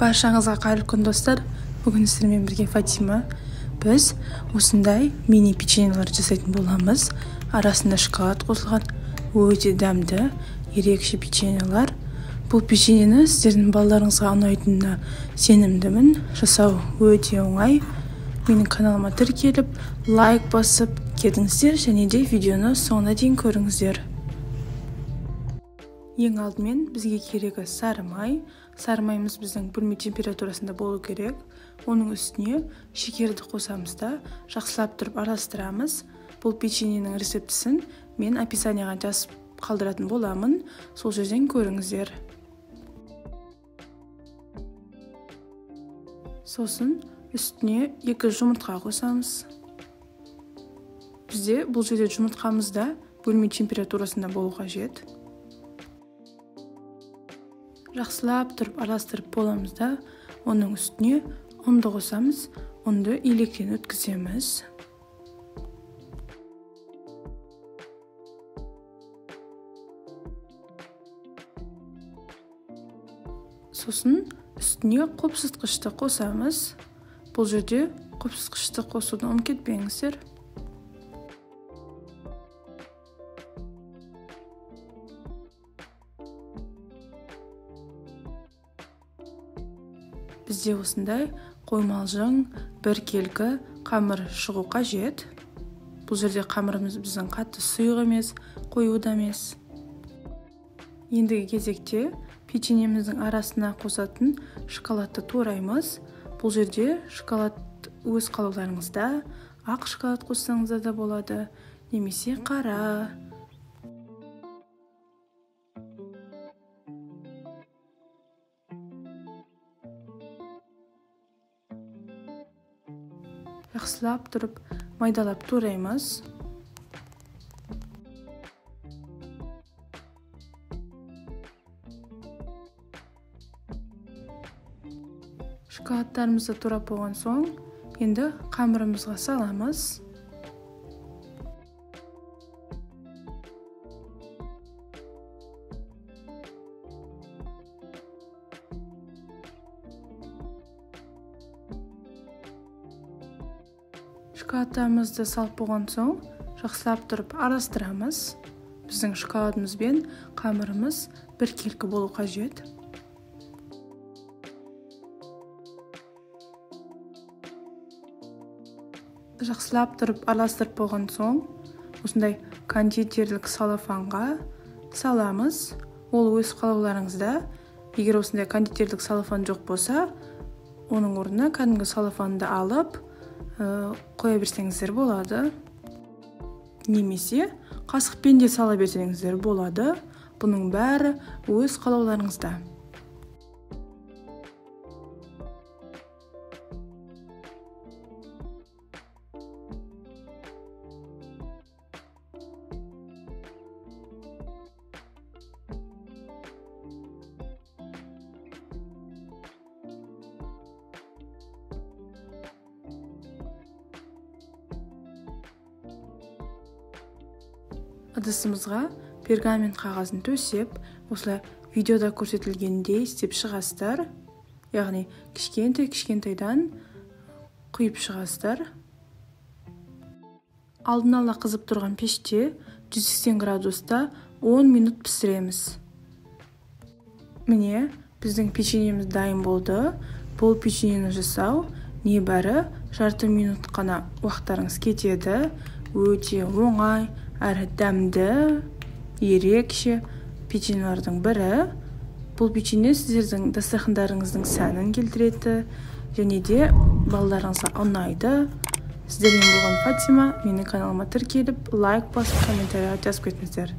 Баршаңызға қайырлы күн, достар. Бүгін сіздермен бірге Фатима. Біз осындай мини печеньелер жасайтын боламыз. Арасында шоколад қосылған өте дәмді, ерекше печеньелер. Бұл печеньені сіздердің балаларыңызға ұнайтынына сенімдімін. Жасау өте оңай. Менің каналыма тіркеліп, лайк басып кетіңіздер және де видеоны соңына дейін көріңіздер. Ең алдымен бізге керегі сары май. Сары майымыз біздің бөлме температурасында болу керек. Оның үстіне шекерді қосамыз да жақсылап тұрып араластырамыз. Бұл печеньенің рецептісін мен описанияға жазып қалдыратын боламын. Сол жерден көріңіздер. Сосын үстіне 2 жұмыртқа қосамыз. Бізде бұл жерде жұмыртқамыз да бөлме температурасында болу қажет. Жақсылап тұрып араластырып боламыз да, оның үстіне ұнды қосамыз. Ұнды електен өткіземіз. Сосын үстіне қопсытқышты қосамыз. Бұл жерде қопсытқышты қосуды ұмытып кетпеңіздер. Бізде осындай қоймалжың біркелкі қамыр шығу қажет. Бұл жерде қамырымыз біздің қатты сұйық емес, қою да емес. Ендігі кезекте печеньеміздің арасына қосатын шоколадты тураймыз. Бұл жерде шоколад өз қалауларыңызда, ақ шоколад қоссаңыздар да болады, немесе қара. Жақсылап тұрып майдалап тураймыз. Шоколадтарымызды турап болған соң, енді қамырымызға саламыз. Шоколадтарымызды салып болған соң, жақсылап тұрып араластырамыз. Біздің шоколадымыз бен қамырымыз біркелкі болу қажет. Жақсылап тұрып араластырып болған соң, осындай кондитерлік салафанға саламыз. Ол өз қалауларыңызда. Егер осындай кондитерлік салафан жоқ болса, оның орнына кәдімгі салафанды алып қоя берсеңіздер болады. Немесе қасықпен де сала берсеңіздер болады. Бұның бәрі өз қалауларыңызда. Ыдысымызға пергамент қағазын төсеп, осылай видеода көрсетілгендей істеп шығасыздар. Яғни кішкентай-кішкентайдан құйып шығасыздар. Алдын ала қызып тұрған пеште 180 градуста 10 минут пісіреміз. Міне, біздің печеньеміз дайын болды. Бұл печеньені жасау небәрі жарты минут қана уақыттарыңыз кетеді. Өте оңай, әрі дәмді, ерекше печеньелердің бірі. Бұл печенье сіздердің дастархандарыңыздың сәнін келтіреді және де балаларыңызға ұнайды. Сіздермен болған Фатима. Менің каналыма тіркеліп, лайк басып, комментарий жазып кетіңіздер.